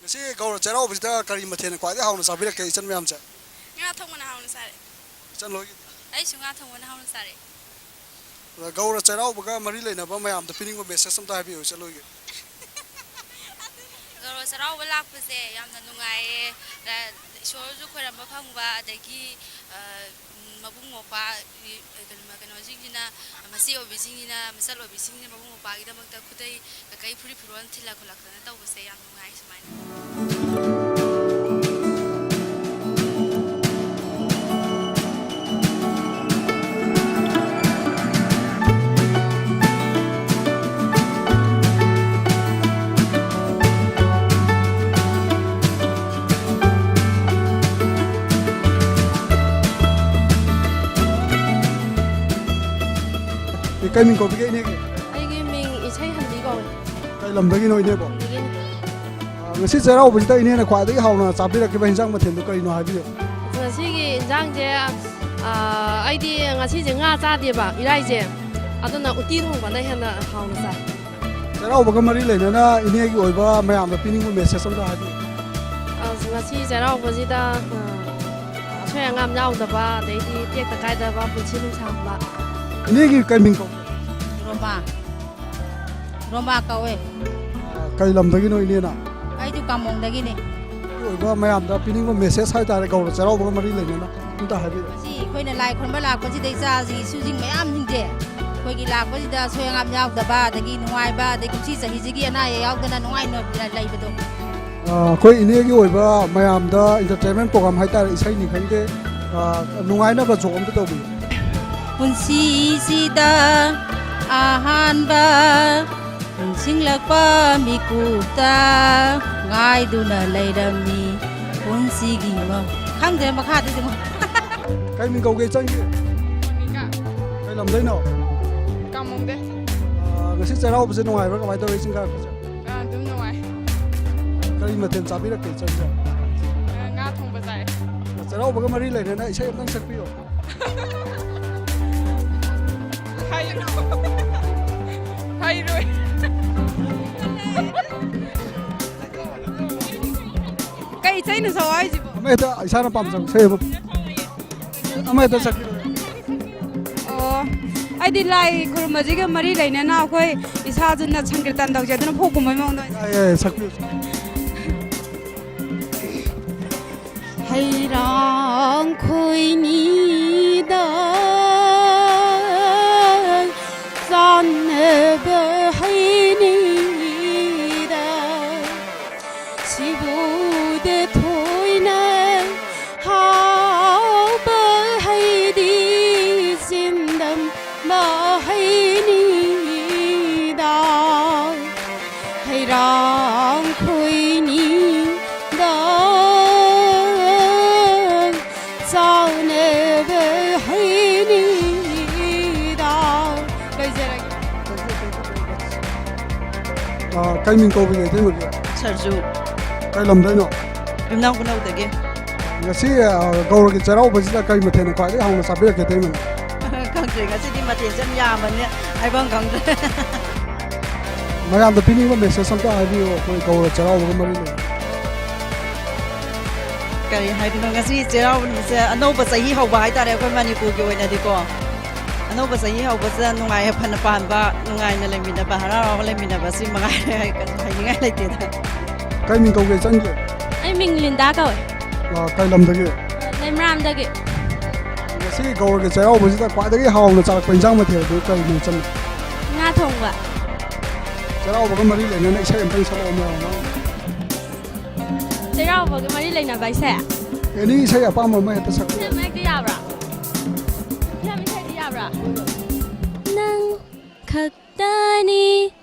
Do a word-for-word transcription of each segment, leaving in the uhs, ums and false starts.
ꯁꯤ ꯒꯧꯔ ꯆꯩꯔꯥꯎꯕꯁꯤꯗ ꯀꯔꯤ ꯃꯊꯦꯜꯅ ꯈ꯭ꯋꯥꯏꯗꯩ ꯍꯥꯎꯅ ꯆꯥꯕꯤꯔꯛꯀꯦ ꯏꯆꯟ ꯃꯌꯥꯝꯁꯦ? ꯉꯥ ꯊꯣꯡꯕꯅ ꯍꯥꯎꯅ ꯆꯥꯔꯦ꯫ ꯏꯆꯟ ꯍꯣꯏꯒꯤꯗꯤ? ꯑꯩꯁꯨ ꯉꯥ ꯊꯣꯡꯕꯅ ꯍꯥꯎꯅ ꯆꯥꯔꯦ꯫ ꯑꯗ ꯒꯧꯔ ꯆꯩꯔꯥꯎꯕꯒ ꯃꯔꯤ ꯂꯩꯅꯕ ꯃꯌꯥꯝꯗ ꯄꯤꯅꯤꯡꯕ message ꯑꯝꯇ ꯍꯥꯏꯕꯤꯌꯨ ꯏꯆꯟ ꯍꯣꯏꯒꯤ꯫ ꯒꯧꯔ ꯆꯩꯔꯥꯎꯕ ꯂꯥꯛꯄꯁꯦ ꯌꯥꯝꯅ ꯅꯨꯡꯉꯥꯏꯌꯦ꯫ ꯂ-, ꯏꯁꯣꯔꯁꯨ ꯈꯣꯏꯔꯝꯕ ꯐꯪꯕ, ꯑꯗꯒꯤ, ꯑ, ꯃꯕꯨꯡ ꯃꯧꯄ꯭ꯋꯥ, ꯏ-, ꯀꯩꯅꯣ, ꯀꯩꯅꯣꯁꯤꯡꯁꯤꯅ, ꯃꯆꯦ ꯑꯣꯏꯕꯤꯁꯤꯡꯁꯤꯅ, ꯃꯆꯜ ꯑꯣꯏꯕꯤꯁꯤꯡꯁꯤꯅ ꯃꯕꯨꯡ ꯃꯧꯄ꯭ꯋꯥꯒꯤꯗꯃꯛꯇ ꯈꯨꯗꯩ, ꯀꯩꯀꯩ, ꯐꯨꯔꯤꯠ ꯐꯤꯔꯣꯜ ꯊꯤꯜꯂ ꯈꯣꯠꯂꯛꯇꯅ ꯇꯧꯕꯁꯦ ꯌꯥꯝ ꯅꯨꯡꯉꯥꯏ ꯁꯨꯃꯥꯏꯅ꯫ ꯑꯦ, ꯀꯩ ꯃꯤꯡ ꯀꯧꯕꯤꯒꯦ ꯏꯅꯦꯒꯤ? ꯑꯩꯒꯤ ꯃꯤꯡ ꯏꯁꯩ ꯍꯟꯕꯤ ꯀꯧꯏ꯫ ꯀꯩ ꯂꯝꯗꯒꯤꯅꯣ ꯏꯅꯦꯕꯣ? ꯈꯨꯟꯗꯒꯤꯅꯤ꯫ ꯑ, ꯉꯁꯤ ꯆꯩꯔꯥꯎꯕꯁꯤꯗ ꯏꯅꯦꯅ ꯈ꯭ꯋꯥꯏꯗꯒꯤ ꯍꯥꯎꯅ ꯆꯥꯕꯤꯔꯛꯈꯤꯕ ꯍꯤꯟꯖꯥꯡ ꯃꯊꯦꯜꯗꯨ ꯀꯔꯤꯅꯣ ꯍꯥꯏꯕꯤꯌꯨ꯫ ꯉꯁꯤꯒꯤ ꯏꯟꯖꯥꯡꯁꯦ, ꯑ, ꯑꯩꯗꯤ ꯉꯁꯤꯁꯦ ꯉꯥ ꯆꯥꯗꯦꯕ, ꯏꯔꯥꯏꯁꯦ꯫ ꯑꯗꯨꯅ ꯎꯇꯤ ꯊꯣꯡꯕꯅ ꯍꯦꯟꯅ ꯍꯥꯎꯅ ꯆꯥꯏ꯫ ꯆꯩꯔꯥꯎꯕꯒ ꯃꯔꯤ ꯂꯩꯅꯅ ꯏꯅꯦꯒꯤ ꯑꯣꯏꯕ ꯃꯌꯥꯝꯗ ꯄꯤꯅꯤꯡꯕ message ꯑꯝꯇ ꯍꯥꯏꯕꯤꯌꯨ꯫ ꯑ, ꯉꯁꯤ ꯆꯩꯔꯥꯎꯕꯁꯤꯗ, ꯑ, ꯑꯁꯣꯏ ꯑꯉꯥꯝ ꯌꯥꯎꯗꯕ, ꯑꯗꯩꯗꯤ ꯇꯦꯛꯇ ꯀꯥꯏꯗꯕ ꯄꯨꯟꯁꯤ ꯅꯨꯡꯁꯥꯡꯕ꯫ ꯏꯅꯦꯒꯤ ꯀꯩ ꯃꯤꯡ ꯀꯧꯕ? ꯔꯣꯃꯥ꯫ ꯔꯣꯃꯥ ꯀꯧꯋꯦ꯫ ꯑ, ꯀꯩ ꯂꯝꯗꯒꯤꯅꯣ ꯏꯅꯦꯅ? ꯑꯩꯗꯤ ꯀꯥꯃꯣꯡꯗꯒꯤꯅꯦ꯫ ꯑꯣꯏꯕ ꯃꯌꯥꯝꯗ ꯄꯤꯅꯤꯡꯕ message ꯍꯥꯏꯇꯥꯔꯦ, ꯒꯧꯔ ꯆꯩꯔꯥꯎꯕꯒ ꯃꯔꯤ ꯂꯩꯅꯅ ꯑꯝꯇ ꯍꯥꯏꯕꯤꯌꯨ꯫ ꯉꯁꯤ ꯑꯩꯈꯣꯏꯅ ꯂꯥꯏ ꯈꯨꯔꯨꯝꯕ ꯂꯥꯛꯄꯁꯤꯗ ꯏꯆꯥꯁꯤꯡ ꯏꯁꯨꯁꯤꯡ ꯃꯌꯥꯝꯁꯤꯡꯁꯦ ꯑꯩꯈꯣꯏꯒꯤ ꯂꯥꯛꯄꯁꯤꯗ ꯑꯁꯣꯏ ꯑꯉꯥꯝ ꯌꯥꯎꯗꯕ, ꯑꯗꯒꯤ ꯅꯨꯡꯉꯥꯏꯕ, ꯑꯗꯒꯤ ꯀꯨꯝꯁꯤ ꯆꯍꯤꯁꯤꯒꯤ ꯑꯅꯥ ꯑꯌꯦꯛ ꯌꯥꯎꯗꯅ ꯅꯨꯡꯉꯥꯏꯅ ꯂꯩꯕꯗꯣ꯫ ꯑ, ꯑꯩꯈꯣꯏ ꯏꯅꯦꯒꯤ ꯑꯣꯏꯕ ꯃꯌꯥꯝꯗ entertainment program ꯍꯥꯏꯇꯥꯔꯦ, ꯏꯁꯩꯅꯤ ꯈꯪꯗꯦ, ꯑ, ꯅꯨꯡꯉꯥꯏꯅꯕ joke ꯑꯝꯇ ꯇꯧꯕꯤꯌꯨ꯫ ꯄꯨꯟꯁꯤꯁꯤꯗ ꯑꯍꯥꯟꯕ ꯅꯤꯡꯁꯤꯡꯂꯛꯄ ꯃꯤꯀꯨꯞꯇ ꯉꯥꯏꯗꯨꯅ ꯂꯩꯔꯝꯃꯤ ꯄꯨꯟꯁꯤꯒꯤ ꯃ-, ꯈꯪꯗ꯭ꯔꯦ ꯃꯈꯥꯗꯤ ꯑꯗꯨꯝ꯫ ꯀꯩ ꯃꯤꯡ ꯀꯧꯒꯦ ꯏꯆꯟꯒꯤ? ꯃꯣꯅꯤꯀꯥ꯫ ꯀꯩ ꯂꯝꯗꯩꯅꯣ? ꯀꯥꯃꯣꯡꯗꯩ꯫ ꯑ, ꯉꯁꯤ ꯆꯩꯔꯥꯎꯕꯁꯦ ꯅꯨꯡꯉꯥꯏꯕ꯭ꯔꯥ? ꯀꯃꯥꯏꯅ ꯇꯧꯔꯤ ꯆꯤꯡ ꯀꯥꯔꯛꯄꯁꯦ? ꯑ, ꯑꯗꯨꯝ ꯅꯨꯡꯉꯥꯏ꯫ ꯀꯔꯤ ꯃꯊꯦꯜ ꯆꯥꯕꯤꯔꯛꯀꯦ ꯏꯆꯟꯁꯦ? ꯑ, ꯉꯥ ꯊꯣꯡꯕ ꯆꯥꯏ꯫ ꯆꯩꯔꯥꯎꯕꯒ ꯃꯔꯤ ꯂꯩꯅꯅ ꯏꯁꯩ ꯑꯝꯇꯪ ꯁꯛꯄꯤꯌꯨ꯫ ꯍꯩꯔꯣꯏ꯫ ꯍꯩꯔꯣꯏ꯫ ꯏꯁꯩꯅ ꯁꯛꯑꯣ ꯍꯥꯏꯁꯤꯕꯣ? ꯑꯃ ꯍꯦꯛꯇ ꯏꯁꯥꯅ ꯄꯥꯝꯖꯕ ꯏꯁꯩ ꯑꯃ, ꯑꯃ ꯍꯦꯛꯇ ꯁꯛꯄꯤꯔꯣ꯫ ꯑꯣ, ꯑꯩꯗꯤ ꯂꯥꯏ ꯈꯨꯔꯨꯝꯕꯁꯤꯒ ꯃꯔꯤ ꯂꯩꯅꯅ ꯑꯩꯈꯣꯏ ꯏꯁꯥꯁꯨꯅ ꯁꯪꯀꯤꯔꯇꯟ ꯇꯧꯖꯩ, ꯑꯗꯨꯅ ꯐꯣꯛ ꯀꯨꯝꯕꯩ ꯃꯑꯣꯡꯗ ꯑꯣꯏꯅ ꯌꯥꯏ, ꯌꯥꯏ, ꯁꯛꯄꯤꯌꯨ꯫ ꯍꯩꯔꯥꯡ ꯈꯣꯏꯅꯤꯗ ꯆꯥꯟꯅꯕ ꯍꯩꯅꯤꯗ ꯁꯤꯕꯨꯗ ꯊꯣꯏꯅ ꯍꯥꯎꯕ ꯍꯩꯗꯤ ꯆꯤꯟꯗꯝꯕ ꯍꯩꯅꯤꯗ ꯍꯩꯔꯥꯡ ꯈꯣꯏꯅꯤꯗ ꯆꯥꯎꯅꯕ ꯍꯩꯅꯤꯗ ꯂꯣꯏꯖꯔꯒꯦ꯫ ꯑꯥ, ꯀꯩ ꯃꯤꯡ ꯀꯧꯕꯤꯒꯦ ꯏꯇꯩꯃꯒꯤ? ꯁꯔꯖꯨ꯫ ꯀꯩ ꯂꯝꯗꯩꯅꯣ? ꯌꯨꯝꯅꯥꯝ ꯈꯨꯅꯧꯗꯒꯤ꯫ ꯉꯁꯤ, ꯑꯥ, ꯒꯧꯔꯒꯤ ꯆꯩꯔꯥꯎꯕꯁꯤꯗ ꯀꯩ ꯃꯊꯦꯜꯅ ꯈ꯭ꯋꯥꯏꯗꯒꯤ ꯍꯥꯎꯅ ꯆꯥꯕꯤꯔꯛꯀꯦ ꯏꯇꯩꯃꯅ? ꯈꯪꯗ꯭ꯔꯦ, ꯉꯁꯤꯗꯤ ꯃꯊꯦꯜꯁꯦ ꯌꯥꯝ ꯌꯥꯝꯕꯅꯦ, ꯍꯥꯏꯐꯝ ꯈꯪꯗ꯭ꯔꯦ꯫ ꯃꯌꯥꯝꯗ ꯄꯤꯅꯤꯡꯕ ꯃꯦꯁꯦꯖ ꯑꯝꯇ ꯍꯥꯏꯕꯤꯌꯨ, ꯑꯩꯈꯣꯏ ꯒꯧꯔ ꯆꯩꯔꯥꯎꯕꯒ ꯃꯔꯤ ꯂꯩꯅꯅ꯫ ꯀꯔꯤ ꯍꯥꯏꯗꯣꯏꯅꯣ, ꯉꯁꯤ ꯆꯩꯔꯥꯎꯕ ꯅꯨꯃꯤꯠꯁꯦ ꯑꯅꯧꯕ ꯆꯍꯤ ꯍꯧꯕ ꯍꯥꯏꯇꯥꯔꯦ ꯑꯩꯈꯣꯏ ꯃꯅꯤꯄꯨꯔꯒꯤ ꯑꯣꯏꯅꯗꯤꯀꯣ꯫ ꯑꯅꯧꯕ ꯆꯍꯤ ꯍꯧꯕꯁꯤꯗ ꯅꯨꯡꯉꯥꯏ ꯌꯥꯏꯐꯅ ꯄꯥꯟꯕ, ꯅꯨꯡꯉꯥꯏꯅ ꯂꯩꯃꯤꯟꯅꯕ, ꯍꯔꯥꯎ ꯍꯔꯥꯎ ꯂꯩꯃꯤꯟꯅꯕ, ꯁꯤ ꯃꯉꯥꯏꯔꯦ, ꯀꯩꯁꯨ ꯍꯥꯏꯅꯤꯡꯉꯥꯏ ꯂꯩꯇꯦꯗ꯫ ꯀꯩ ꯃꯤꯡ ꯀꯧꯒꯦ ꯏꯆꯟꯒꯤ? ꯑꯩ ꯃꯤꯡ ꯂꯤꯟꯗꯥ ꯀꯧꯋꯦ꯫ ꯑꯥ, ꯀꯩ ꯂꯝꯗꯒꯤ? ꯂꯩꯃꯔꯥꯝꯗꯒꯤ꯫ ꯉꯁꯤ ꯒꯧꯔꯒꯤ ꯆꯩꯔꯥꯎꯕꯁꯤꯗ ꯈ꯭ꯋꯥꯏꯗꯒꯤ ꯍꯥꯎꯅ ꯆꯥꯔꯛꯄ ꯏꯟꯖꯥꯡ ꯃꯊꯦꯜꯗꯨ ꯀꯔꯤꯅꯣ ꯏꯆꯟ? ꯉꯥ ꯊꯣꯡꯕ꯫ ꯆꯩꯔꯥꯎꯕꯒ ꯃꯔꯤ ꯂꯩꯅꯅ ꯏꯁꯩ ꯑꯝꯇꯪ ꯁꯛꯂꯛꯑꯣ ꯃꯌꯥꯝ ꯑꯃ꯫ ꯆꯩꯔꯥꯎꯕꯒ ꯃꯔꯤ ꯂꯩꯅꯕ ꯏꯁꯩ? ꯑꯦꯅꯤ ꯏꯁꯩ ꯑꯄꯥꯝꯕ ꯑꯃ ꯍꯦꯛꯇ ꯁꯛꯄꯤꯌꯨ꯫ ꯐꯤꯂꯝ ꯍꯦꯛꯇ ꯌꯥꯕ꯭ꯔꯥ? ꯐꯤꯂꯝ ꯏꯁꯩꯗꯤ ꯌꯥꯕ꯭ꯔꯥ? ꯅꯪ ꯈꯛꯇꯅꯤ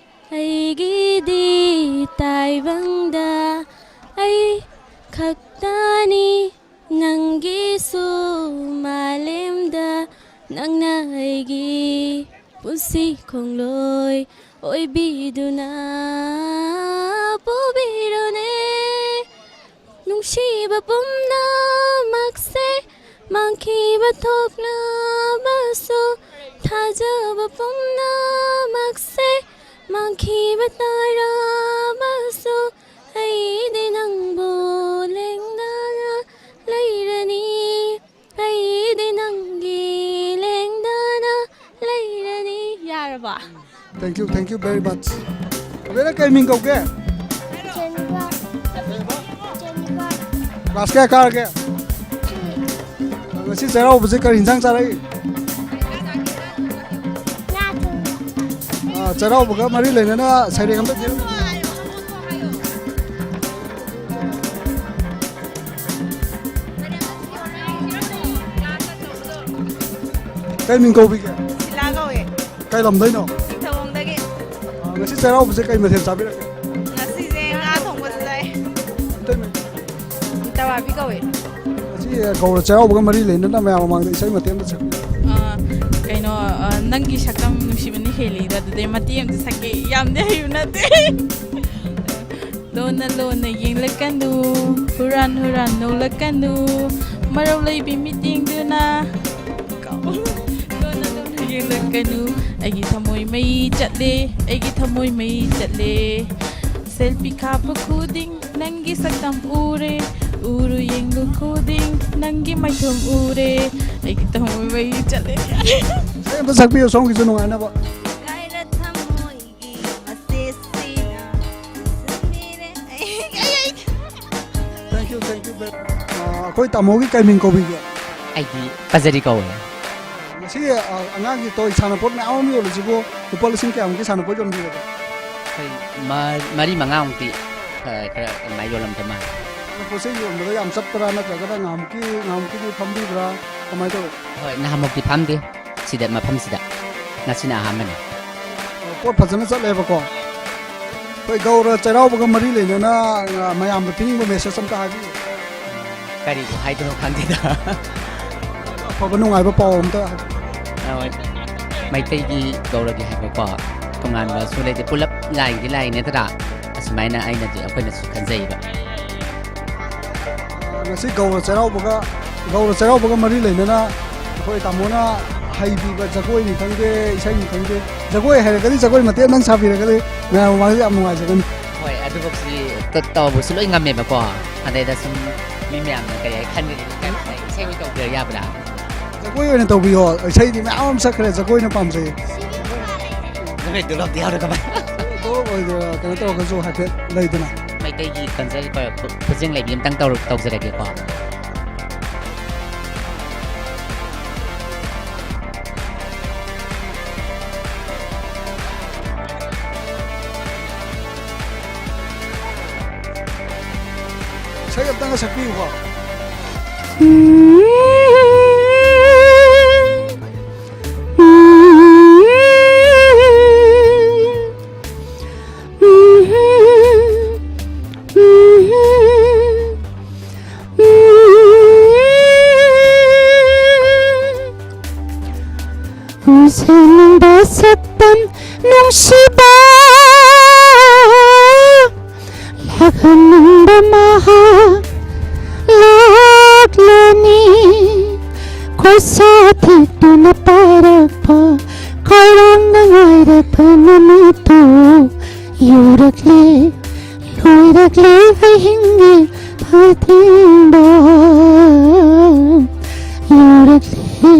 ꯑꯩꯒꯤꯗꯤ ꯇꯥꯏꯕꯪꯗ, ꯑꯩ ꯈꯛꯇꯅꯤ ꯅꯪꯒꯤꯁꯨ ꯃꯥꯂꯦꯝꯗ, ꯅꯪꯅ ꯑꯩꯒꯤ ꯄꯨꯟꯁꯤ ꯈꯣꯡꯂꯣꯏ ꯑꯣꯏꯕꯤꯗꯨꯅ ꯄꯨꯕꯤꯔꯣꯅꯦ꯫ ꯅꯨꯡꯁꯤꯕ ꯄꯨꯝꯅꯃꯛꯁꯦ ꯃꯥꯡꯈꯤꯕ ꯊꯣꯛꯂꯕꯁꯨ, ꯊꯥꯖꯕ ꯄꯨꯝꯅꯃꯛꯁꯦ ꯃꯥꯡꯈꯤꯕ ꯇꯥꯔꯕꯁꯨ, ꯑꯩꯗꯤ ꯅꯪꯕꯨ Thank you, thank you very much. ꯕꯦꯔꯥ, ꯀꯩ ꯃꯤꯡ ꯀꯧꯒꯦ? Jennifer. Jennifer. ꯀ꯭ꯂꯥꯁ ꯀꯌꯥ ꯀꯥꯔꯒꯦ? Three. ꯉꯁꯤ ꯆꯩꯔꯥꯎꯕꯁꯦ ꯀꯔꯤ ꯌꯦꯟꯁꯥꯡ ꯆꯥꯔꯛꯏ? ꯉꯥ ꯊꯣꯡꯕ. ꯑꯥ, ꯆꯩꯔꯥꯎꯕꯒ ꯃꯔꯤ ꯂꯩꯅꯅ ꯁꯩꯔꯦꯡ ꯑꯝꯇ ꯊꯤꯔꯝꯃꯨ꯫ ꯀꯩ ꯃꯤꯡ ꯀꯧꯕꯤꯒꯦ? ꯁꯤꯂꯥ ꯀꯧꯋꯦ꯫ ꯀꯩ ꯂꯝꯗꯩꯅꯣ? ꯅꯤꯡꯊꯧꯈꯣꯡꯗꯒꯤ꯫ ꯑꯥ, ꯉꯁꯤ ꯆꯩꯔꯥꯎꯕꯁꯦ ꯀꯩ ꯃꯊꯦꯜ ꯆꯥꯕꯤꯔꯛꯀꯦ? ꯉꯁꯤꯁꯦ ꯉꯥ ꯊꯣꯡꯕ ꯆꯥꯏ꯫ ꯑꯇꯩ ꯃꯤ- ꯇꯋꯥꯕꯤ ꯀꯧꯋꯦ꯫ ꯉꯁꯤ ꯒꯧꯔ ꯆꯩꯔꯥꯎꯕꯒ ꯃꯔꯤ ꯂꯩꯅꯅ ꯃꯌꯥꯝ ꯃꯃꯥꯡꯗ ꯏꯁꯩ ꯃꯇꯦꯛ ꯑꯃ ꯁꯛꯄꯤꯌꯨ꯫ ꯑ, ꯀꯩꯅꯣ, ꯑ, ꯅꯪꯒꯤ ꯁꯛꯇꯝ ꯅꯨꯡꯁꯤꯕꯅ ꯍꯦꯜꯂꯤꯗ, ꯑꯗꯨꯗꯩ ꯃꯇꯦꯛ ꯑꯃꯇ ꯁꯛꯀꯦ꯫ ꯌꯥꯝꯗꯤ ꯍꯩꯕ ꯅꯠꯇꯦ꯫ ꯂꯣꯟꯅ ꯂꯣꯟꯅ ꯌꯦꯡꯂꯛꯀꯅꯨ, ꯍꯨꯔꯥꯟ ꯍꯨꯔꯥꯟ ꯅꯣꯛꯂꯛꯀꯅꯨ, ꯃꯔꯧ ꯂꯩꯕꯤ ꯃꯤꯠꯌꯦꯡꯗꯨꯅ꯫ ꯂꯣꯟꯅ ꯂꯣꯟꯅ ꯌꯦꯡꯂꯛꯀꯅꯨ, ꯑꯩꯒꯤ ꯊꯃꯣꯏ ꯃꯩ ꯆꯠꯂꯦ, ꯑꯩꯒꯤ ꯊꯃꯣꯏ ꯃꯩ ꯆꯠꯂꯦ꯫ ꯁꯦꯜꯐꯤ ꯀꯥꯞꯄ ꯈꯨꯗꯤꯡ ꯅꯪꯒꯤ ꯁꯛꯇꯝ ꯎꯔꯦ, ꯎꯔꯨ ꯌꯦꯡꯂꯨ ꯈꯨꯗꯤꯡ ꯅꯪꯒꯤ ꯃꯥꯏꯊꯣꯡ ꯎꯔꯦ, ꯑꯩꯒꯤ ꯊꯃꯣꯏ ꯃꯩ ꯆꯠꯂꯦ꯫ ꯏꯁꯩ ꯑꯝꯇ ꯁꯛꯄꯤꯌꯨ ꯁꯣꯝꯒꯤꯁꯨ ꯅꯨꯡꯉꯥꯏꯅꯕ꯫ ꯀꯥꯏꯔ ꯊꯃꯣꯏꯒꯤ ꯃꯆꯦꯠꯁꯤꯅ ꯁꯨꯝꯕꯤꯔꯦ꯫ ꯑꯩ, ꯑꯩ, ꯑꯩ꯫ Thank you, thank you very much. ꯑꯥ, ꯑꯩꯈꯣꯏ ꯇꯥꯃꯣꯒꯤ ꯀꯩ ꯃꯤꯡ ꯀꯧꯕꯤꯒꯦ? ꯑꯩꯗꯤ ꯄꯖꯔꯤ ꯀꯧꯋꯦ꯫ ꯉꯁꯤ, ꯑꯥ, ꯑꯉꯥꯡꯒꯤ ꯇꯣꯏ ꯁꯥꯟꯅꯄꯣꯠ ꯃꯌꯥꯝ ꯑꯃ ꯌꯣꯜꯂꯤꯁꯤꯕꯨ ꯂꯨꯄꯥ ꯂꯤꯁꯤꯡ ꯀꯌꯥꯃꯨꯛꯀꯤ ꯁꯥꯟꯅꯄꯣꯠ ꯌꯣꯟꯕꯤꯔꯒꯦ? ꯑꯩꯈꯣꯏ ꯃ- ꯃꯔꯤ ꯃꯉꯥꯃꯨꯛꯇꯤ ꯈꯔ ꯈꯔ ꯑꯗꯨꯃꯥꯏꯅ ꯌꯣꯜꯂꯝꯗꯧ ꯃꯥꯜꯂꯦ꯫ ꯁꯥꯟꯅꯄꯣꯠꯁꯦ ꯌꯣꯟꯕꯗ ꯌꯥꯝ ꯆꯠꯄ꯭ꯔꯥ, ꯅꯠꯇ꯭ꯔꯒꯅ ꯉꯥꯃꯨꯛꯀꯤ ꯉꯥꯃꯨꯛꯀꯤꯗꯤ ꯐꯝꯕꯤꯕ꯭ꯔꯥ, ꯀꯃꯥꯏꯅ ꯇꯧꯋꯤ? ꯍꯣꯏ, ꯅꯍꯥꯟꯃꯨꯛꯇꯤ ꯐꯝꯗꯦ ꯁꯤꯗ, ꯃꯐꯝꯁꯤꯗ꯫ ꯉꯁꯤꯅ ꯑꯍꯥꯟꯕꯅꯤ꯫ ꯑꯥ, ꯄꯣꯠ ꯐꯖꯅ ꯆꯠꯂꯦꯕꯀꯣ꯫ ꯑꯩꯈꯣꯏ ꯒꯧꯔ ꯆꯩꯔꯥꯎꯕꯒ ꯃꯔꯤ ꯂꯩꯅꯅ, ꯑꯥ, ꯃꯌꯥꯝꯗ ꯄꯤꯅꯤꯡꯕ ꯃꯦꯁꯦꯖ ꯑꯝꯇ ꯍꯥꯏꯕꯤꯌꯨ꯫ ꯀꯔꯤꯕꯨ ꯍꯥꯏꯗꯣꯏꯅꯣ ꯈꯪꯗꯦꯗ꯫ ꯑꯐꯕ ꯅꯨꯡꯉꯥꯏꯕ ꯄꯥꯎ ꯑꯝꯇ ꯍꯥꯏꯕꯤꯌꯨ꯫ ꯍꯣꯏ꯫ ꯃꯩꯇꯩꯒꯤ ꯒꯧꯔꯒꯤ ꯍꯥꯏꯕꯀꯣ ꯇꯣꯉꯥꯟꯕꯁꯨ ꯂꯩꯇꯦ, ꯄꯨꯂꯞ ꯂꯥꯏꯒꯤꯗꯤ ꯂꯥꯏ ꯅꯠꯇ꯭ꯔꯥ? ꯑꯁꯨꯃꯥꯏꯅ ꯑꯩꯅꯗꯤ, ꯑꯩꯈꯣꯏꯅꯁꯨ ꯈꯟꯖꯩꯕ꯫ ꯉꯁꯤ ꯒꯧꯔ ꯆꯩꯔꯥꯎꯕꯒ, ꯒꯧꯔ ꯆꯩꯔꯥꯎꯕꯒ ꯃꯔꯤ ꯂꯩꯅꯅ ꯑꯩꯈꯣꯏ ꯇꯥꯃꯣꯅ ꯍꯩꯕꯤꯕ ꯖꯒꯣꯏꯅꯤ ꯈꯪꯗꯦ, ꯏꯁꯩꯅꯤ ꯈꯪꯗꯦ, ꯖꯒꯣꯏ ꯍꯩꯔꯒꯗꯤ ꯖꯒꯣꯏ ꯃꯇꯦꯛ ꯑꯝꯇꯪ ꯁꯥꯕꯤꯔꯒꯗꯤ ꯃꯌꯥꯝ ꯃꯃꯥꯡꯗ ꯌꯥꯝ ꯅꯨꯡꯉꯥꯏꯖꯒꯅꯤ꯫ ꯍꯣꯏ, ꯑꯗꯨꯐꯧꯁꯤ ꯇ- ꯇꯧꯕꯁꯨ ꯂꯣꯏ ꯉꯝꯃꯦꯕꯀꯣ꯫ ꯑꯗꯩꯗ ꯁꯨꯝ ꯃꯤ ꯃꯌꯥꯝꯅ ꯀꯔꯤ ꯍꯥꯏ ꯈꯟꯕꯗꯤ ꯏꯁꯩ ꯑꯣꯏꯅ ꯇꯧꯕꯤꯔ ꯌꯥꯕ꯭ꯔꯥ? ꯖꯒꯣꯏ ꯑꯣꯏꯅ ꯇꯧꯕꯤꯌꯣ, ꯏꯁꯩꯗꯤ ꯃꯌꯥꯝ ꯑꯃ ꯁꯛꯈ꯭ꯔꯦ, ꯖꯒꯣꯏꯅ ꯄꯥꯝꯖꯩ꯫ ꯅꯣꯏ ꯗꯣꯂꯣꯞꯇꯤ ꯌꯥꯎꯔꯒ ꯀꯃꯥꯏ? ꯗꯣꯂꯣꯞ ꯑꯣꯏꯗꯣꯏꯔꯥ, ꯀꯩꯅꯣ ꯇꯧꯔꯒꯁꯨ ꯍꯥꯏꯐꯦꯠ ꯂꯩꯗꯅ꯫ ꯃꯩꯇꯩꯒꯤ ꯀꯜꯆꯔꯒꯤ ꯈꯨ-, ꯈꯨꯠꯁꯦꯝ ꯂꯩꯕꯤ ꯑꯝꯇꯪ ꯇꯧꯔ-, ꯇꯧꯖꯔꯒꯦꯀꯣ꯫ ꯏꯁꯩ ꯑꯝꯇꯪꯒ ꯁꯛꯄꯤꯌꯨꯀꯣ꯫ ꯎꯖꯅꯤꯡꯕ ꯁꯛꯇꯝ ꯅꯨꯡꯁꯤꯕ, ꯂꯥꯛꯍꯟꯅꯤꯡꯕ ꯃꯍꯥꯛ ꯂꯥꯛꯂꯅꯤ꯫ ꯈꯨꯠꯁꯥ ꯊꯦꯛꯇꯨꯅ ꯄꯥꯏꯔꯛꯄ, ꯈꯧꯔꯥꯡꯅ ꯉꯥꯏꯔꯛꯄ ꯅꯨꯃꯤꯠꯇꯨ ꯌꯧꯔꯛꯂꯦ, ꯂꯣꯏꯔꯛꯂꯦ ꯑꯍꯤꯡꯒꯤ ꯑꯊꯦꯡꯕ꯫ ꯌꯧꯔꯛꯂꯦ,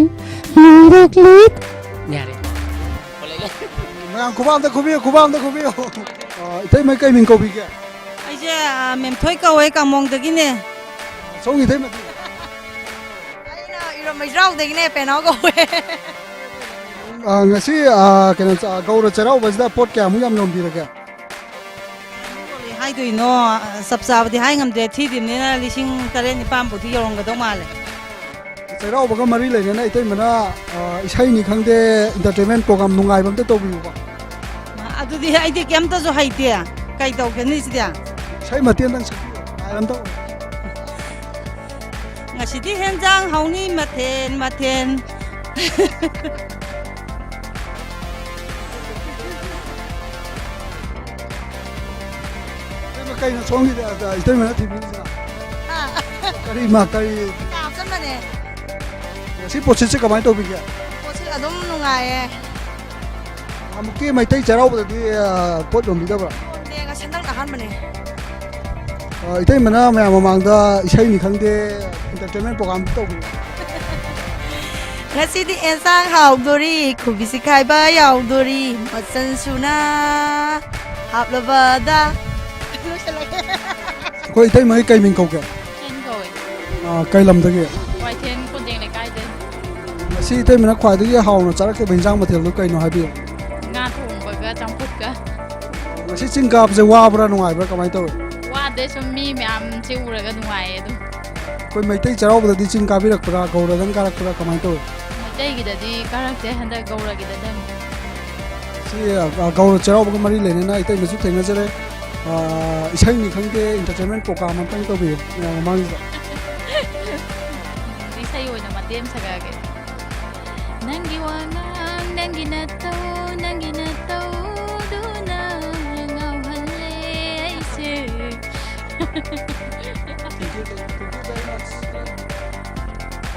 ꯂꯣꯏꯔꯛꯂꯦ꯫ ꯌꯥꯔꯦ꯫ ꯃꯌꯥꯝ ꯈꯨꯕꯥꯛ ꯑꯝꯇ ꯈꯨꯕꯤꯌꯨ, ꯈꯨꯕꯥꯛ ꯑꯝꯇ ꯈꯨꯕꯤꯌꯨ꯫ ꯑ, ꯏꯇꯩꯃ ꯀꯩ ꯃꯤꯡ ꯀꯧꯕꯤꯒꯦ? ꯑꯩꯁꯦ, ꯑ, ꯃꯦꯝꯊꯣꯏ ꯀꯧꯋꯦ, ꯀꯥꯃꯣꯡꯗꯒꯤꯅꯦ꯫ ꯁꯣꯝꯒꯤ ꯏꯇꯩꯃꯗꯤ? ꯑꯩꯅ ꯏꯔꯣꯝ ꯃꯩꯖꯥꯎꯗꯒꯤꯅꯦ, ꯄꯦꯅꯥꯎ ꯀꯧꯋꯦ꯫ ꯑ, ꯉꯁꯤ, ꯑ, ꯀꯩꯅꯣ, ꯑ, ꯒꯧꯔ ꯆꯩꯔꯥꯎꯕꯁꯤꯗ ꯄꯣꯠ ꯀꯌꯥꯃꯨꯛ ꯌꯥꯝ ꯌꯣꯟꯕꯤꯔꯒꯦ? ꯀꯔꯤ ꯍꯥꯏꯗꯣꯏꯅꯣ? ꯆꯞ ꯆꯥꯕꯗꯤ ꯍꯥꯏ ꯉꯝꯗ꯭ꯔꯦ, ꯊꯤꯗ꯭ꯔꯤꯕꯅꯤꯅ ꯂꯤꯁꯤꯡ ꯇꯔꯦꯠ ꯅꯤꯄꯥꯟ ꯐꯥꯎꯗꯤ ꯌꯧꯔꯝꯒꯗꯧ ꯃꯥꯜꯂꯦ꯫ ꯆꯩꯔꯥꯎꯕꯒ ꯃꯔꯤ ꯂꯩꯅꯅ ꯏꯇꯩꯃꯅ, ꯑ, ꯏꯁꯩꯅꯤ ꯈꯪꯗꯦ, entertainment program ꯅꯨꯡꯉꯥꯏꯕ ꯑꯝꯇ ꯇꯧꯕꯤꯌꯨꯀꯣ꯫ ꯑꯗꯨꯗꯤ ꯑꯩꯗꯤ ꯀꯩꯝꯇꯁꯨ ꯍꯩꯇꯦ, ꯀꯩ ꯇꯧꯒꯅꯤ ꯁꯤꯗꯤ? ꯏꯁꯩ ꯃꯇꯦꯛ ꯑꯝꯇꯪ ꯁꯛꯄꯤꯌꯨ, ꯅꯨꯡꯉꯥꯏꯕ ꯑꯝꯇ꯫ ꯉꯁꯤꯗꯤ ꯍꯦꯟꯖꯥꯡ ꯍꯥꯎꯅꯤ, ꯃꯊꯦꯟ ꯃꯊꯦꯟ꯫ ꯏꯇꯩꯃ, ꯀꯩꯅꯣ ꯁꯣꯝꯒꯤꯗꯤ, ꯑ, ꯏꯇꯩꯃꯅ ꯊꯤꯕꯤꯔꯤꯁꯤꯅ? ꯑꯥ꯫ ꯀꯔꯤ ꯃꯥ, ꯀꯔꯤ? ꯆꯥ ꯍꯥꯞꯆꯟꯕꯅꯦ꯫ ꯁꯤ ꯄꯣꯠꯁꯤꯠꯁꯦ ꯀꯃꯥꯏꯅ ꯇꯧꯕꯤꯒꯦ? ꯄꯣꯠꯁꯤꯠ ꯑꯗꯨꯝ ꯅꯨꯡꯉꯥꯏꯌꯦ꯫ ꯅꯍꯥꯟꯃꯨꯛꯀꯤ ꯃꯩꯇꯩ ꯆꯩꯔꯥꯎꯕꯗꯗꯤ, ꯑ, ꯄꯣꯠ ꯌꯣꯟꯕꯤꯗꯕ꯭ꯔꯥ? ꯌꯣꯟꯗꯦ, ꯉꯁꯤ ꯍꯟꯗꯛꯅ ꯑꯍꯥꯟꯕꯅꯦ꯫ ꯑ, ꯏꯇꯩꯃꯅ ꯃꯌꯥꯝ ꯃꯃꯥꯡꯗ ꯏꯁꯩꯅꯤ ꯈꯪꯗꯦ, entertainment program ꯇꯧꯕꯤꯌꯨ꯫ ꯉꯁꯤꯗꯤ ꯑꯦꯟꯁꯥꯡ ꯍꯥꯎꯗꯣꯔꯤ, ꯈꯨꯕꯤ ꯆꯤꯈꯥꯏꯕ ꯌꯥꯎꯗꯣꯔꯤ, ꯃꯆꯜ ꯁꯨꯅ ꯍꯥꯞꯂꯕꯗ꯫ ꯂꯣꯏꯁꯤꯜꯂꯒꯦ꯫ ꯑꯩꯈꯣꯏ ꯏꯇꯩꯃꯒꯤ ꯀꯩ ꯃꯤꯡ ꯀꯧꯒꯦ? ꯀꯦꯟ ꯀꯧꯋꯦ꯫ ꯑꯥ, ꯀꯩ ꯂꯝꯗꯒꯤ? ꯋꯥꯏꯊꯦꯟ ꯀꯣꯟꯖꯦꯡ ꯂꯩꯀꯥꯏꯗꯩ꯫ ꯉꯁꯤ ꯏꯇꯩꯃꯅ ꯈ꯭ꯋꯥꯏꯗꯒꯤ ꯍꯥꯎꯅ ꯆꯥꯔꯛꯈꯤꯕ ꯍꯤꯟꯖꯥꯡ ꯃꯊꯦꯜꯗꯨ ꯀꯩꯅꯣ ꯍꯥꯏꯕꯤꯌꯨ? ꯉꯥ ꯊꯣꯡꯕꯒ ꯆꯝꯐꯨꯠꯀ꯫ ꯉꯁꯤ ꯆꯤꯡ ꯀꯥꯕꯁꯦ ꯋꯥꯕ꯭ꯔꯥ ꯅꯨꯡꯉꯥꯏꯕ꯭ꯔꯥ ꯀꯃꯥꯏꯅ ꯇꯧꯋꯤ? ꯋꯥꯗꯦ, ꯁꯨꯝ ꯃꯤ ꯃꯌꯥꯝꯁꯦ ꯎꯔꯒ ꯅꯨꯡꯉꯥꯏꯌꯦ ꯑꯗꯨꯝ꯫ ꯑꯩꯈꯣꯏ ꯃꯩꯇꯩ ꯆꯩꯔꯥꯎꯕꯗꯗꯤ ꯆꯤꯡ ꯀꯥꯕꯤꯔꯛꯄ꯭ꯔꯥ, ꯒꯧꯔꯗꯪ ꯀꯥꯔꯛꯄ꯭ꯔꯥ, ꯀꯃꯥꯏꯅ ꯇꯧꯋꯤ? ꯃꯩꯇꯩꯒꯤꯗꯗꯤ ꯀꯥꯔꯛꯇꯦ, ꯍꯟꯗꯛ ꯒꯧꯔꯒꯤꯗ ꯆꯪꯉꯦ꯫ ꯁꯤ ꯑ, ꯒꯧꯔ ꯆꯩꯔꯥꯎꯕꯒ ꯃꯔꯤ ꯂꯩꯅꯅ ꯏꯇꯩꯃꯁꯨ ꯊꯦꯡꯅꯖꯔꯦ꯫ ꯑ, ꯏꯁꯩꯅꯤ ꯈꯪꯗꯦ, entertainment program ꯑꯝꯇꯪ ꯇꯧꯕꯤꯌꯨ ꯃꯌꯥꯝ ꯃꯃꯥꯡꯁꯤꯗ꯫ ꯏꯁꯩ ꯑꯣꯏꯅ ꯃꯇꯦꯛ ꯑꯃ ꯁꯛꯂꯛꯑꯒꯦ꯫ ꯅꯪꯒꯤ ꯋꯥꯉꯥꯡ, ꯅꯪꯒꯤ ꯅꯇꯧ, ꯅꯪꯒꯤ ꯅꯇꯧꯗꯨꯅ ꯉꯥꯎꯍꯜꯂꯦ ꯑꯩꯁꯦ꯫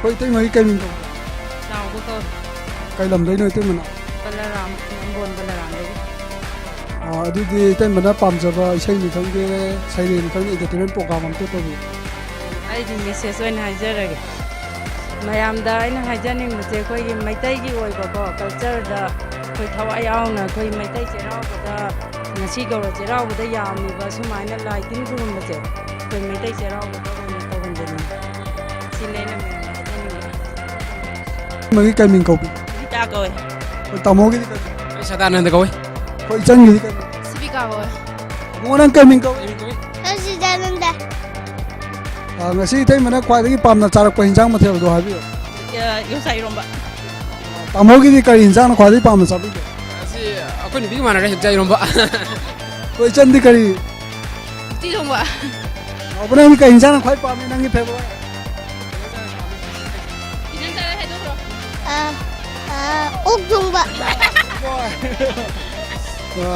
ꯑꯩꯈꯣꯏ ꯏꯇꯩꯃꯒꯤ ꯀꯩ ꯃꯤꯡ ꯀꯧꯕ? ꯆꯥꯎꯕ ꯀꯧ꯫ ꯀꯩ ꯂꯝꯗꯩꯅꯣ ꯏꯇꯩꯃꯅ? ꯕꯂꯔꯥꯝ, ꯅꯝꯕꯣꯜ ꯕꯂꯔꯥꯝꯗꯒꯤ꯫ ꯑ, ꯑꯗꯨꯗꯤ ꯏꯇꯩꯃꯅ ꯄꯥꯝꯖꯕ ꯏꯁꯩꯅꯤ ꯈꯪꯗꯦ, ꯁꯩꯔꯦꯡꯅꯤ ꯈꯪꯗꯦ, entertainment program ꯑꯝꯇ ꯇꯧꯕꯤꯌꯨ꯫ ꯑꯩꯗꯤ message ꯑꯣꯏꯅ ꯍꯥꯏꯖꯔꯒꯦ꯫ ꯃꯌꯥꯝꯗ ꯑꯩꯅ ꯍꯥꯏꯖꯅꯤꯡꯕꯁꯦ, ꯑꯩꯈꯣꯏꯒꯤ ꯃꯩꯇꯩꯒꯤ ꯑꯣꯏꯕꯀꯣ, cultureꯗ ꯑꯩꯈꯣꯏ ꯊꯋꯥꯏ ꯌꯥꯎꯅ ꯑꯩꯈꯣꯏ ꯃꯩꯇꯩ ꯆꯩꯔꯥꯎꯕꯗ, ꯉꯁꯤ ꯒꯧꯔ ꯆꯩꯔꯥꯎꯕꯗ ꯌꯥꯝꯃꯤꯕ ꯁꯨꯃꯥꯏꯅ ꯂꯥꯏ ꯇꯤꯟ ꯈꯨꯔꯨꯝꯕꯁꯦ ꯑꯩꯈꯣꯏ ꯃꯩꯇꯩ ꯆꯩꯔꯥꯎꯕꯗ ꯑꯣꯏꯅ ꯇꯧꯍꯟꯖꯅꯤꯡꯉꯤ꯫ ꯁꯤꯅꯤ ꯑꯩꯅ ꯃꯌꯥꯝꯗ ꯍꯥꯏꯖꯅꯤꯡꯕ꯫ ꯏꯇꯩꯃꯒꯤ ꯀꯩ ꯃꯤꯡ ꯀꯧꯕꯤ? ꯔꯤꯇꯥ ꯀꯧꯋꯦ꯫ ꯑꯩꯈꯣꯏ ꯇꯥꯃꯣꯒꯤꯗꯤ ꯀꯩ ꯃꯤꯡ? ꯑꯩ ꯁꯗꯥꯅꯟꯗ ꯀꯧꯏ꯫ ꯑꯩꯈꯣꯏ ꯏꯆꯟꯒꯤꯗꯤ ꯀꯩ ꯃꯤꯡ? ꯁꯤꯕꯤꯀꯥ ꯀꯧꯋꯦ꯫ ꯏꯕꯨꯡꯉꯣ, ꯅꯪ ꯀꯩ ꯃꯤꯡ ꯀꯧꯏ? ꯑ, ꯉꯁꯤ ꯏꯇꯩꯃꯅ ꯈ꯭ꯋꯥꯏꯗꯒꯤ ꯄꯥꯝꯅ ꯆꯥꯔꯛꯄ ꯍꯤꯟꯖꯥꯡ ꯃꯊꯦꯜꯗꯣ ꯍꯥꯏꯕꯤꯌꯨ꯫ ꯑ, ꯌꯣꯡꯆꯥꯛ ꯏꯔꯣꯝꯕ꯫ ꯇꯥꯃꯣꯒꯤꯗꯤ ꯀꯔꯤ ꯍꯤꯟꯖꯥꯡꯅ ꯈ꯭ꯋꯥꯏꯗꯒꯤ ꯄꯥꯝꯅ ꯆꯥꯕꯤꯒꯦ? ꯑꯁꯤ ꯑꯩꯈꯣꯏ ꯅꯨꯄꯤꯒ ꯃꯥꯟꯅꯔꯦ, ꯍꯦꯛꯇ ꯏꯔꯣꯝꯕ꯫ ꯑꯩꯈꯣꯏ ꯏꯆꯟꯗꯤ ꯀꯔꯤ? ꯎꯇꯤ ꯊꯣꯡꯕ꯫ ꯇꯥꯃꯣ, ꯅꯪꯗꯤ ꯀꯔꯤ ꯍꯤꯟꯖꯥꯡꯅ ꯈ꯭ꯋꯥꯏ ꯄꯥꯝꯃꯤ, ꯅꯪꯒꯤ favourite? ꯏꯆꯟ ꯆꯠꯂꯦ ꯍꯥꯏꯗꯣꯛꯈ꯭ꯔꯣ꯫ ꯑ, ꯑ, ꯑꯣꯛ ꯊꯣꯡꯕ꯫ ꯑ,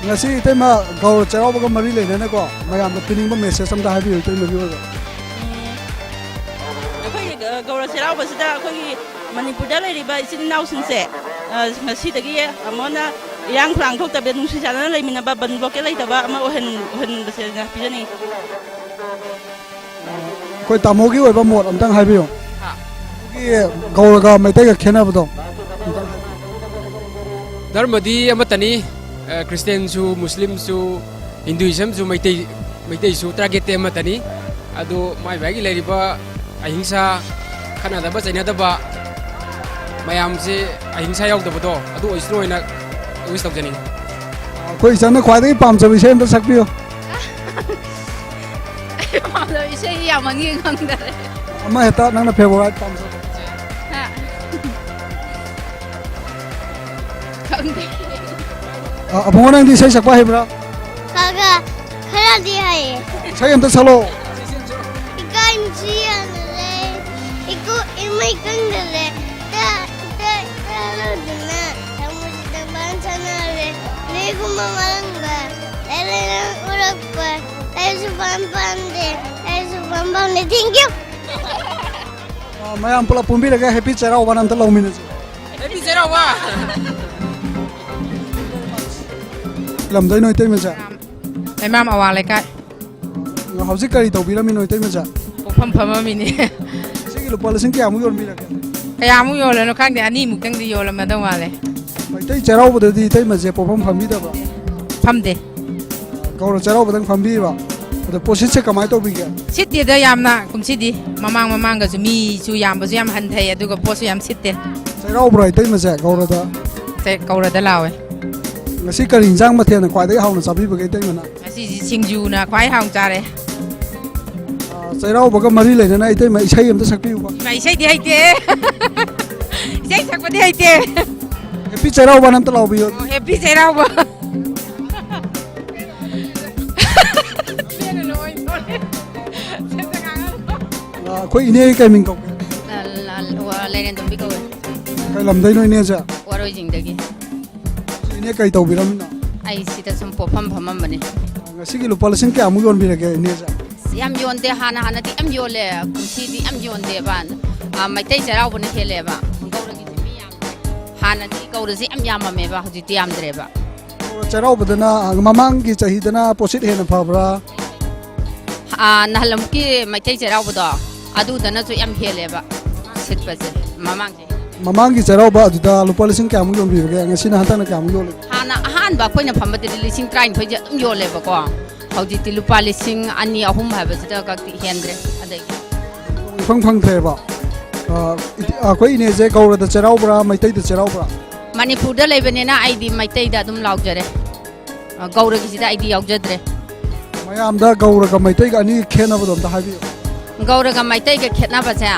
ꯉꯁꯤ ꯏꯇꯩꯃ ꯒꯧꯔ ꯆꯩꯔꯥꯎꯕꯒ ꯃꯔꯤ ꯂꯩꯅꯅꯀꯣ, ꯃꯌꯥꯝꯗ ꯄꯤꯅꯤꯡꯕ message ꯑꯝꯇ ꯍꯥꯏꯕꯤꯌꯨ ꯏꯇꯩꯃꯒꯤ ꯑꯣꯏꯕ꯫ ꯎꯝ, ꯑꯩꯈꯣꯏꯒꯤ ꯒ-, ꯒꯧꯔ ꯆꯩꯔꯥꯎꯕꯁꯤꯗ ꯑꯩꯈꯣꯏꯒꯤ ꯃꯅꯤꯄꯨꯔꯗ ꯂꯩꯔꯤꯕ ꯏꯆꯤꯟ ꯏꯅꯥꯎꯁꯤꯡꯁꯦ, ꯑ, ꯉꯁꯤꯗꯒꯤ ꯑꯃꯨꯛ ꯍꯟꯅ ꯏꯔꯥꯡ ꯈꯨꯔꯥꯡ ꯊꯣꯛꯇꯕꯤꯗ ꯅꯨꯡꯁꯤ ꯆꯥꯟꯅꯅ ꯂꯩꯃꯤꯟꯅꯕ, ꯕꯟ ꯕ꯭ꯂꯣꯀꯦꯠ ꯂꯩꯇꯕ ꯑꯃ ꯑꯣꯏꯍꯟ-, ꯑꯣꯏꯍꯟꯕꯁꯦ ꯄꯤꯖꯅꯤꯡꯉꯤ꯫ ꯑꯩꯈꯣꯏ ꯇꯥꯃꯣꯒꯤ ꯑꯣꯏꯕ ꯃꯣꯠ ꯑꯝꯇꯪ ꯍꯥꯏꯕꯤꯌꯨ꯫ ꯑꯩꯈꯣꯏꯒꯤ ꯒꯧꯔꯒ ꯃꯩꯇꯩꯒ ꯈꯦꯠꯅꯕꯗꯣ? ꯙꯔꯃꯗꯤ ꯑꯃꯠꯇꯅꯤ꯫ ꯑ, ꯈ꯭ꯔꯤꯁꯇꯦꯟꯁꯨ, ꯃꯨꯁꯂꯤꯝꯁꯨ, ꯍꯤꯟꯗꯨꯏꯖꯝꯁꯨ, ꯃꯩꯇꯩ, ꯃꯩꯇꯩꯁꯨ, ꯇꯔꯥꯒꯦꯠꯇꯤ ꯑꯃꯠꯇꯅꯤ꯫ ꯑꯗꯨ ꯃꯥꯏ ꯃꯥꯏꯒꯤ ꯂꯩꯔꯤꯕ ꯑꯍꯤꯡꯁꯥ, ꯈꯠꯅꯗꯕ ꯆꯩꯅꯗꯕ ꯃꯌꯥꯝꯁꯦ, ꯑꯍꯤꯡꯁꯥ ꯌꯥꯎꯗꯕꯗꯣ ꯑꯗꯨ ꯑꯣꯏꯁꯅꯨ ꯍꯥꯏꯅ ꯋꯤꯁ ꯇꯧꯖꯅꯤꯡꯉꯤ꯫ ꯑꯩꯈꯣꯏ ꯏꯆꯟꯅ ꯈ꯭ꯋꯥꯏꯗꯒꯤ ꯄꯥꯝꯖꯕ ꯏꯁꯩ ꯑꯝꯇ ꯁꯛꯄꯤꯌꯨ꯫ ꯑꯩ ꯄꯥꯝꯖꯕ ꯏꯁꯩ ꯌꯥꯝꯃꯟꯒꯤ ꯈꯪꯗꯔꯦ꯫ ꯑꯃ ꯍꯦꯛꯇ ꯅꯪꯅ ꯐꯦꯚꯣꯔꯥꯏꯠ ꯄꯥꯝꯖꯕ꯫ ꯍꯥ? ꯈꯪꯗꯦ꯫ ꯑ, ꯑꯕꯨꯡꯉꯣ, ꯅꯪꯗꯤ ꯏꯁꯩ ꯁꯛꯄ ꯍꯩꯕ꯭ꯔꯥ? ꯈꯔ ꯈꯔ, ꯈꯔꯗꯤ ꯍꯩꯌꯦ꯫ ꯏꯁꯩ ꯑꯝꯇ ꯁꯛꯂꯛꯑꯣ꯫ ꯏꯀꯥꯏ ꯅꯨꯡꯁꯤ ꯌꯥꯝꯅ ꯂꯩ, ꯏꯀꯨ ꯏꯃꯩ ꯈꯪꯗ ꯂꯩ, ꯇ ꯇ ꯇ ꯂꯧꯗꯨꯅ ꯊꯃꯣꯏꯁꯤꯗ ꯕꯥꯟ ꯁꯥꯟꯅꯔꯦ꯫ ꯂꯩꯒꯨꯝꯕ ꯃꯔꯪꯕ ꯂꯩꯔꯦ ꯅꯪ ꯎꯔꯛꯄ꯫ ꯑꯩꯁꯨ ꯄꯥꯝ ꯄꯥꯝꯗꯦ, ꯑꯩꯁꯨ ꯄꯥꯝ ꯄꯥꯝꯗꯦ꯫ Thank you꯫ ꯑ, ꯃꯌꯥꯝ ꯄꯨꯂꯞ ꯄꯨꯟꯕꯤꯔꯒ ꯍꯦꯄꯤ ꯆꯩꯔꯥꯎꯕꯅ ꯑꯝꯇ ꯂꯥꯎꯃꯤꯟꯅꯁꯤ꯫ ꯍꯦꯄꯤ ꯆꯩꯔꯥꯎꯕ! ꯂꯝꯗꯩꯅꯣ ꯏꯇꯩꯃꯁꯦ? ꯂꯩꯃꯥꯝ ꯑꯋꯥꯡ ꯂꯩꯀꯥꯏ꯫ ꯍꯧꯖꯤꯛ ꯀꯔꯤ ꯇꯧꯕꯤꯔꯝꯃꯤꯅꯣ ꯏꯇꯩꯃꯁꯦ? ꯄꯣꯠꯐꯝ ꯐꯝꯃꯝꯃꯤꯅꯦ꯫ ꯁꯤꯒꯤ ꯂꯨꯄꯥ ꯂꯤꯁꯤꯡ ꯀꯌꯥꯃꯨꯛ ꯌꯣꯟꯕꯤꯔꯒꯦ? ꯀꯌꯥꯃꯨꯛ ꯌꯣꯜꯂꯅꯣ ꯈꯪꯗꯦ, ꯑꯅꯤꯃꯨꯛꯇꯪꯗꯤ ꯌꯣꯜꯂꯝꯃꯗꯧ ꯃꯥꯜꯂꯦ꯫ ꯃꯩꯇꯩ ꯆꯩꯔꯥꯎꯕꯗꯗꯤ ꯏꯇꯩꯃꯁꯦ ꯄꯣꯠꯐꯝ ꯐꯝꯕꯤꯗꯕ꯭ꯔꯥ? ꯐꯝꯗꯦ꯫ ꯒꯧꯔ ꯆꯩꯔꯥꯎꯕꯗꯪ ꯐꯝꯕꯤꯕ? ꯑꯗꯣ ꯄꯣꯠꯁꯤꯠꯁꯦ ꯀꯃꯥꯏꯅ ꯇꯧꯕꯤꯒꯦ? ꯁꯤꯠꯇꯦꯗ ꯌꯥꯝꯅ ꯀꯨꯝꯁꯤꯗꯤ꯫ ꯃꯃꯥꯡ ꯃꯃꯥꯡꯒꯁꯨ ꯃꯤꯁꯨ ꯌꯥꯝꯕꯁꯨ ꯌꯥꯝ ꯍꯟꯊꯩ, ꯑꯗꯨꯒ ꯄꯣꯠꯁꯨ ꯌꯥꯝ ꯁꯤꯠꯇꯦ꯫ ꯆꯩꯔꯥꯎꯕ꯭ꯔꯣ ꯏꯇꯩꯃꯁꯦ ꯒꯧꯔꯗ? ꯆꯩ-, ꯒꯧꯔꯗ ꯂꯥꯎꯋꯦ꯫ ꯉꯁꯤ ꯀꯔꯤ ꯏꯟꯁꯥꯡ ꯃꯊꯦꯜꯅ ꯈ꯭ꯋꯥꯏꯗꯒꯤ ꯍꯥꯎꯅ ꯆꯥꯕꯤꯕꯒꯦ ꯏꯇꯩꯃꯅ? ꯉꯁꯤꯁꯤ ꯁꯤꯡꯖꯨꯅ ꯈ꯭ꯋꯥꯏ ꯍꯥꯎꯅ ꯆꯥꯔꯦ꯫ ꯑ, ꯆꯩꯔꯥꯎꯕꯒ ꯃꯔꯤ ꯂꯩꯅꯅ ꯏꯇꯩꯃ ꯏꯁꯩ ꯑꯝꯇ ꯁꯛꯄꯤꯌꯨꯕ꯫ ꯏꯃꯥ, ꯏꯁꯩꯗꯤ ꯍꯩꯇꯦ꯫ ꯏꯁꯩ ꯁꯛꯄꯗꯤ ꯍꯩꯇꯦ꯫ ꯍꯦꯄꯤ ꯆꯩꯔꯥꯎꯕꯅ ꯑꯝꯇ ꯂꯥꯎꯕꯤꯌꯣ꯫ ꯑꯣ, ꯍꯦꯄꯤ ꯆꯩꯔꯥꯎꯕ꯫ ꯑ, ꯑꯩꯈꯣꯏ ꯏꯅꯦ ꯀꯩ ꯃꯤꯡ ꯀꯧꯒꯦ? ꯂ-, ꯂ-, ꯂ-, ꯂꯩꯔꯦꯟꯗꯣꯝꯕꯤ ꯀꯧꯋꯦ꯫ ꯀꯩ ꯂꯝꯗꯩꯅꯣ ꯏꯅꯦꯁꯦ? ꯋꯥꯔꯣꯏꯖꯤꯡꯗꯒꯤ꯫ ꯏꯅꯦ ꯀꯩ ꯇꯧꯕꯤꯔꯝꯃꯤꯅꯣ? ꯑꯩ ꯁꯤꯗ ꯁꯨꯝ ꯄꯣꯠꯐꯝ ꯐꯝꯃꯝꯕꯅꯦ꯫ ꯉꯁꯤꯒꯤ ꯂꯨꯄꯥ ꯂꯤꯁꯤꯡ ꯀꯌꯥꯃꯨꯛ ꯌꯣꯟꯕꯤꯔꯒꯦ ꯏꯅꯦꯁꯦ? ꯑꯁ, ꯌꯥꯝ ꯌꯣꯟꯗꯦ꯫ ꯍꯥꯟꯅ, ꯍꯥꯟꯅꯗꯤ ꯌꯥꯝ ꯌꯣꯜꯂꯦ꯫ ꯀꯨꯝꯁꯤꯗꯤ ꯌꯥꯝ ꯌꯣꯟꯗꯦꯕ꯫ ꯑ, ꯃꯩꯇꯩ ꯆꯩꯔꯥꯎꯕꯅ ꯍꯦꯜꯂꯦꯕ꯫ ꯒꯧꯔꯒꯤꯁꯦ ꯃꯤ ꯌꯥꯝꯗ꯭ꯔꯦ꯫ ꯍꯥꯟꯅꯗꯤ ꯒꯧꯔꯁꯦ ꯌꯥꯝ ꯌꯥꯝꯃꯝꯃꯦꯕ, ꯍꯧꯖꯤꯛꯇꯤ ꯌꯥꯝꯗ꯭ꯔꯦꯕ꯫ ꯆꯩꯔꯥꯎꯕꯗꯅ, ꯃꯃꯥꯡꯒꯤ ꯆꯍꯤꯗꯅ ꯄꯣꯠꯁꯤꯠ ꯍꯦꯟꯅ ꯐꯕ꯭ꯔꯥ? ꯑꯥ, ꯅꯍꯥꯟꯃꯨꯛꯀꯤ ꯃꯩꯇꯩ ꯆꯩꯔꯥꯎꯕꯗꯣ, ꯑꯗꯨꯗꯅꯁꯨ ꯌꯥꯝ ꯍꯦꯜꯂꯦꯕ꯫ ꯁꯤꯠꯄꯁꯦ ꯃꯃꯥꯡꯁꯦ꯫ ꯃꯃꯥꯡꯒꯤ ꯆꯩꯔꯥꯎꯕ ꯑꯗꯨꯗ ꯂꯨꯄꯥ ꯂꯤꯁꯤꯡ ꯀꯌꯥꯃꯨꯛ ꯌꯣꯟꯕꯤꯕꯒꯦ? ꯉꯁꯤꯅ ꯍꯟꯗꯛꯅ ꯀꯌꯥꯃꯨꯛ ꯌꯣꯜꯂꯤ? ꯍꯥꯟꯅ ꯑꯍꯥꯟꯕ ꯑꯩꯈꯣꯏꯅ ꯐꯝꯕꯗꯗꯤ ꯂꯤꯁꯤꯡ ꯇꯔꯥꯅꯤꯊꯣꯏꯁꯦ ꯑꯗꯨꯝ ꯌꯣꯜꯂꯦꯕꯀꯣ꯫ ꯍꯧꯖꯤꯛꯇꯤ ꯂꯨꯄꯥ ꯂꯤꯁꯤꯡ ꯑꯅꯤ ꯑꯍꯨꯝ ꯍꯥꯏꯕꯁꯤꯗ ꯈꯛꯇꯤ ꯍꯦꯟꯗ꯭ꯔꯦ꯫ ꯑꯗꯩ ꯏꯐꯪ ꯐꯪꯗ꯭ꯔꯦꯕ꯫ ꯑ, ꯏ- ꯑꯩꯈꯣꯏ ꯏꯅꯦꯁꯦ ꯒꯧꯔꯗ ꯆꯩꯔꯥꯎꯕ꯭ꯔꯥ, ꯃꯩꯇꯩꯗ ꯆꯩꯔꯥꯎꯕ꯭ꯔꯥ? ꯃꯅꯤꯄꯨꯔꯗ ꯂꯩꯕꯅꯤꯅ ꯑꯩꯗꯤ ꯃꯩꯇꯩꯗ ꯑꯗꯨꯝ ꯂꯥꯎꯖꯔꯦ꯫ ꯑ, ꯒꯧꯔꯒꯤꯁꯤꯗ ꯑꯩꯗꯤ ꯌꯥꯎꯖꯗ꯭ꯔꯦ꯫ ꯃꯌꯥꯝꯗ ꯒꯧꯔꯒ ꯃꯩꯇꯩꯒ ꯑꯅꯤ ꯈꯦꯠꯅꯕꯗꯣ ꯑꯝꯇ ꯍꯥꯏꯕꯤꯌꯨ꯫ ꯒꯧꯔꯒ ꯃꯩꯇꯩꯒ ꯈꯦꯠꯅꯕꯁꯦ,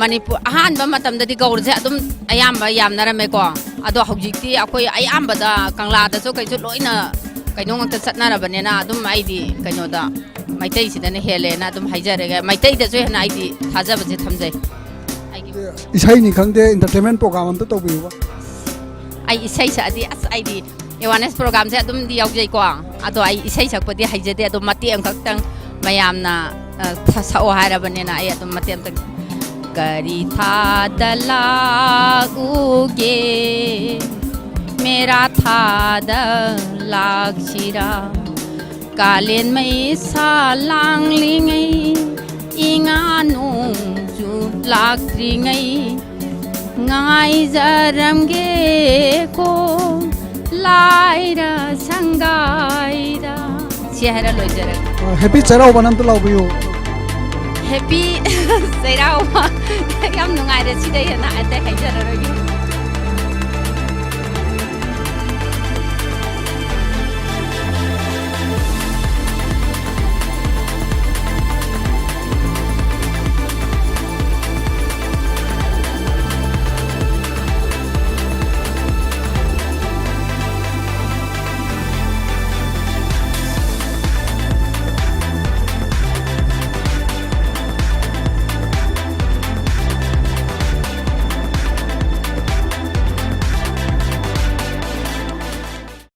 ꯃꯅꯤꯄꯨꯔ ꯑꯍꯥꯟꯕ ꯃꯇꯝꯗꯗꯤ ꯒꯧꯔꯁꯦ ꯑꯗꯨꯝ ꯑꯌꯥꯝꯕ ꯌꯥꯝꯅꯔꯝꯃꯦꯀꯣ꯫ ꯑꯗꯣ ꯍꯧꯖꯤꯛꯇꯤ ꯑꯩꯈꯣꯏ ꯑꯌꯥꯝꯕꯗ ꯀꯪꯂꯥꯗꯁꯨ ꯀꯩꯁꯨ ꯂꯣꯏꯅ ꯀꯩꯅꯣ ꯉꯥꯛꯇ ꯆꯠꯅꯔꯕꯅꯤꯅ ꯑꯗꯨꯝ ꯑꯩꯗꯤ ꯀꯩꯅꯣꯗ ꯃꯩꯇꯩꯁꯤꯗꯅ ꯍꯦꯜꯂꯦꯅ ꯑꯗꯨꯝ ꯍꯥꯏꯖꯔꯒꯦ꯫ ꯃꯩꯇꯩꯗꯁꯨ ꯍꯦꯟꯅ ꯑꯩꯗꯤ ꯊꯥꯖꯕꯁꯦ ꯊꯝꯖꯩ꯫ ꯑꯩꯒꯤ ꯏꯁꯩꯅꯤ ꯈꯪꯗꯦ, entertainment program ꯑꯝꯇ ꯇꯧꯕꯤꯌꯨꯕ꯫ ꯑꯩ ꯏꯁꯩ ꯁꯛꯑꯗꯤ ꯑꯁ ꯑꯩꯗꯤ awareness programꯁꯦ ꯑꯗꯨꯝꯗꯤ ꯌꯥꯎꯖꯩꯀꯣ꯫ ꯑꯗꯣ ꯑꯩ ꯏꯁꯩ ꯁꯛꯄꯗꯤ ꯍꯩꯖꯗꯦ꯫ ꯑꯗꯣ ꯃꯇꯦꯛ ꯑꯃꯈꯛꯇꯪ ꯃꯌꯥꯝꯅ ꯑ, ꯁ- ꯁꯛꯑꯣ ꯍꯥꯏꯔꯕꯅꯤꯅ ꯑꯩ ꯑꯗꯨꯝ ꯃꯇꯦꯛ ꯑꯃꯇꯪ꯫ ꯀꯔꯤ ꯊꯥꯗ ꯂꯥꯛꯎꯒꯦ, ꯃꯦꯔꯥ ꯊꯥꯗ ꯂꯥꯛꯁꯤꯔꯥ? ꯀꯥꯂꯦꯟ ꯃꯩꯁꯥ ꯂꯥꯡꯂꯤꯉꯩ, ꯏꯉꯥ ꯅꯣꯡꯖꯨ ꯂꯥꯛꯇ꯭ꯔꯤꯉꯩ, ꯉꯥꯏꯖꯔꯝꯒꯦꯀꯣ ꯂꯥꯏꯔ ꯁꯪꯒꯥꯏꯗ꯫ ꯁꯤ ꯍꯥꯏꯔ ꯂꯣꯏꯖꯔꯒꯦ꯫ ꯑ, Happy ꯆꯩꯔꯥꯎꯕꯅ ꯑꯝꯇ ꯂꯥꯎꯕꯤꯌꯨ꯫ Happy ꯆꯩꯔꯥꯎꯕ꯫ ꯌꯥꯝ ꯅꯨꯡꯉꯥꯏꯔꯦ, ꯁꯤꯗꯩ ꯍꯦꯟꯅ ꯑꯇꯩ ꯍꯥꯏꯖꯔꯔꯣꯏ꯫